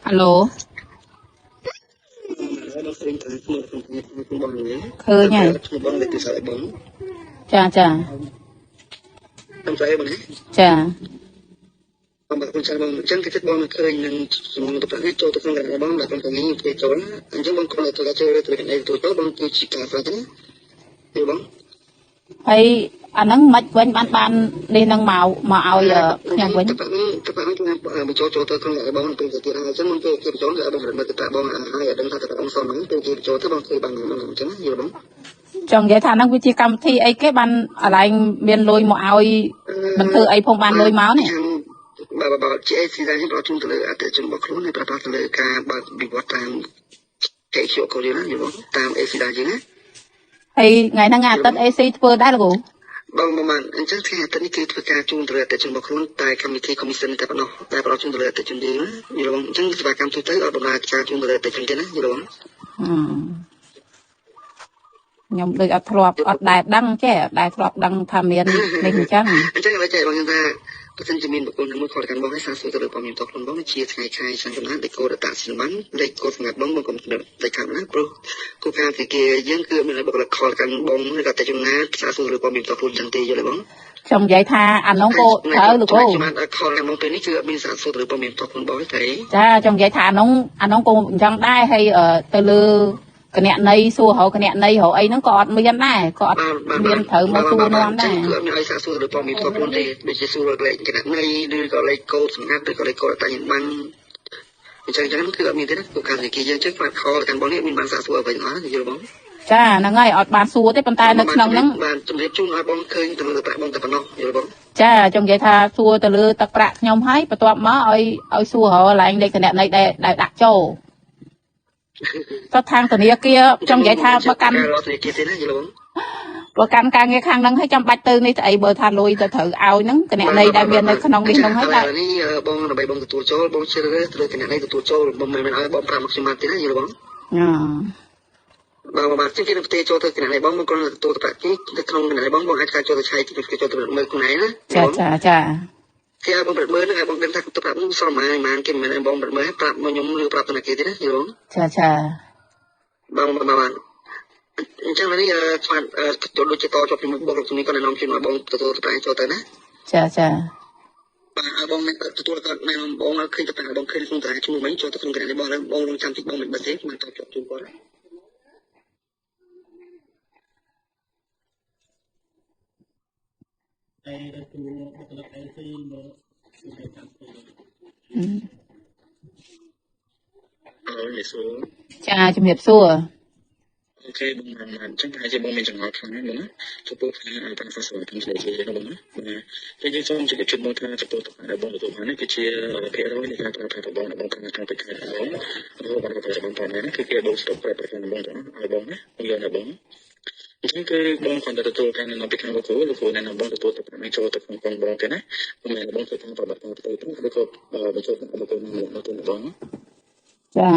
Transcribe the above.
ហៅឡូ ហើយដល់ឃើញទៅឈ្មោះក្នុងក្នុងបងនេះ ឃើញហើយ ឈ្មោះបងលេខទូរស័ព្ទឲ្យបង ចាចា ខ្ញុំស្អីបងណា ចា បងបាទគុណចាស់បងអញ្ចឹងគឺចិត្តបងនឹងឃើញនឹងសំណងទៅប្រាក់នេះចូលទៅក្នុងកណ្ដាលបងបាទខ្ញុំទៅនេះគេចូលណាអញ្ចឹងបងគ្រាន់តែធ្វើការចូលទៅកណ្ដាលទូចូលបងគឺជាការស្រេចណាទេបង ហើយអាហ្នឹងមិនវិញបានបាននេះនឹងមកមកឲ្យខ្ញុំវិញ ទៅប្រាក់នេះទៅប្រាក់នេះគឺបញ្ចូលចូលទៅក្នុងកណ្ដាលបងពេលទៅទៀតហើយអញ្ចឹងបងគេគេបញ្ចូលឲ្យបងរត់មើលទៅប្រាក់បងហើយឲ្យដឹងថាទៅប្រាក់បងសមហ្នឹងពេលគេបញ្ចូលទៅបងឃើញបានអញ្ចឹងយល់បង ចង់និយាយថាហ្នឹងវាជាកម្មវិធីអីគេបានកន្លែងមានលុយមកឲ្យមិនធ្វើអីផងបានលុយមកនេះ បាទបាទជាអេស៊ីដែរខ្ញុំប្រជុំទៅលើអតិជនរបស់ខ្លួនហើយប្រកាសទៅលើការបើកវិវត្តតាម KQ កូរីណាយល់បងតាម AC ដែរយើងណា ហើយថ្ងៃហ្នឹងអាទិត្យ AC ធ្វើដែរលោកគ្រូ បងប្រហែលអញ្ចឹងថ្ងៃអាទិត្យនេះគឺធ្វើការជូនទៅលើអតិជនរបស់ខ្លួនតែកម្មវិធី commission តែប៉ុណ្ណោះតែផ្ដល់ជូនទៅលើអតិជនយើងណាយល់បងអញ្ចឹងសេវាកម្មទូទៅអត់ដំណើរការជូនទៅលើអតិជនទេណាយល់បង ខ្ញុំដូចអត់ធ្លាប់អត់ដែលដឹងចេះអត់ដែលធ្លាប់ដឹងថាមាននេះអញ្ចឹង អញ្ចឹងឥឡូវចែកបងខ្ញុំថាបើសិនជាមានបុគ្គលណាមួយខលកាន់បងហើយសាសួរទៅលើព័ត៌មានផ្ទាល់ខ្លួនបងជាថ្ងៃខែឆ្នាំកំណើតលេខកូដអត្តសញ្ញាណប័ណ្ណលេខកូដសម្រាប់បងបងកុំសម្រាប់លេខខាងណាព្រោះគោលការណ៍ពីគេយើងគឺមានបុគ្គលិកខលកាន់បងឬក៏តែចំណាសាសួរលើព័ត៌មានផ្ទាល់ខ្លួនចឹងទេយល់ទេបង ចង់និយាយថាអានោះក៏ត្រូវលោកគ្រូ ខ្ញុំបានខលកាន់បងពេលនេះគឺអត់មានសាសួរទៅលើព័ត៌មានផ្ទាល់ខ្លួនបងទេ ចាចង់និយាយថាអានោះអានោះក៏អញ្ចឹងដែរហើយទៅលើគណនីសួររកគណនីរកអីហ្នឹងក៏អត់មានដែរក៏អត់មានត្រូវមកសួរនាំដែរ គឺអត់មានឲ្យសាកសួរទៅលើព័ត៌មានផ្ទាល់ខ្លួនទេដូចជាសួរលេខគណនីឬក៏លេខកូដសម្ងាត់ឬក៏លេខកូដអត្តសញ្ញាណប័ណ្ណអញ្ចឹងអញ្ចឹងគឺអត់មានទេណាគោលការណ៍គេយើងចឹងបាទខលកាន់បងនេះមានបានសាកសួរអ្វីទាំងអស់យល់បង ចាហ្នឹងហើយអត់បានសួរទេប៉ុន្តែនៅក្នុងហ្នឹង បានជម្រាបជូនឲ្យបងឃើញទៅលើប្រាក់បងតែប៉ុណ្ណោះយល់បង ចាចង់និយាយថាសួរទៅលើទឹកប្រាក់ខ្ញុំហើយបន្ទាប់មកឲ្យឲ្យសួររកឡើងលេខគណនីដែលដែលដាក់ចូលទៅខាងធនាគារចង់និយាយថាបើកាន់ ធនាគារទេណាយល់បង បើកាន់ការងារខាងហ្នឹងហើយចាំបាច់ទៅនេះទៅអីបើថាលុយទៅត្រូវឲ្យហ្នឹងគណនីដែលមាននៅក្នុងនេះហ្នឹងហើយ បាទនេះបងដើម្បីបងទទួលចូលបងជ្រើសរើសទៅលើគណនីទទួលចូលបងមិនមែនឲ្យបងប្រាប់មកខ្ញុំបានទេណាយល់បង អឺ បាទបាទជាងគេនឹងផ្ទេរចូលទៅគណនីបងបងគ្រាន់តែទទួលទៅប្រាក់គេទៅក្នុងគណនីបងបងអាចការចូលទៅឆែកគេចូលទៅមើលខ្លួនឯងណា ចាចាចា គេឲ្យបងប្រាប់មើលហ្នឹងឲ្យបងដឹងថាទៅប្រាប់ខ្ញុំសល់ប៉ុន្មានប៉ុន្មានគេមិនមែនឲ្យបងប្រាប់មើលប្រាប់មកខ្ញុំឬប្រាប់ទៅណាគេទេណាយល់បង ចាចា បងបងបាទអញ្ចឹងនេះស្មាតចូលដូចជាតជាប់ជាមួយបងលោកជំនាញគាត់ណែនាំជូនឲ្យបងទទួលទៅប្រាក់ចូលទៅណា ចាចា បាទឲ្យបងទទួលគាត់ណែនាំបងឲ្យឃើញទៅប្រាក់បងឃើញក្នុងតារាឈ្មោះវិញចូលទៅក្នុងគណនីបងបងរងចាំតិចបងមិនបិទទេមិនតជាប់ជូនគាត់ តែទទួលបុគ្គលិក AC មកសម្រាប់កម្មវិធី អើនេះសួរ ចាជំរាបសួរ អូខេបងបានអញ្ចឹងប្រហែលជាបងមានចម្ងល់ខ្លាំងណាស់បងណាចំពោះការប្រើប្រាស់សេវាកម្មស្ដីជាបងណាបាទតែយើងសូមជម្រាបជូនបងថាចំពោះទឹកដែលបងទទួលបាននេះគឺជាភាគរយនៃការប្រើប្រាស់របស់បងដែលបងខាងក្នុងពេលខែបងរហូតដល់បច្ចុប្បន្ននេះគឺគេបងស្តុកប្រើប្រាស់របស់បងទាំងឲ្យបងណាបងយល់ណាបងអញ្ចឹងគឺបងគ្រាន់តែទទួលការណែនាំពីខាងលោកគ្រូលោកគ្រូណែនាំបងទទួលទឹកនេះចូលទៅក្នុងកងបងទេណាមិនមែនបងធ្វើការប្រតិបត្តិការផ្ទៃទៅឬក៏បញ្ចូលក្នុងបុគ្គលណាម្នាក់នោះទេបង ចា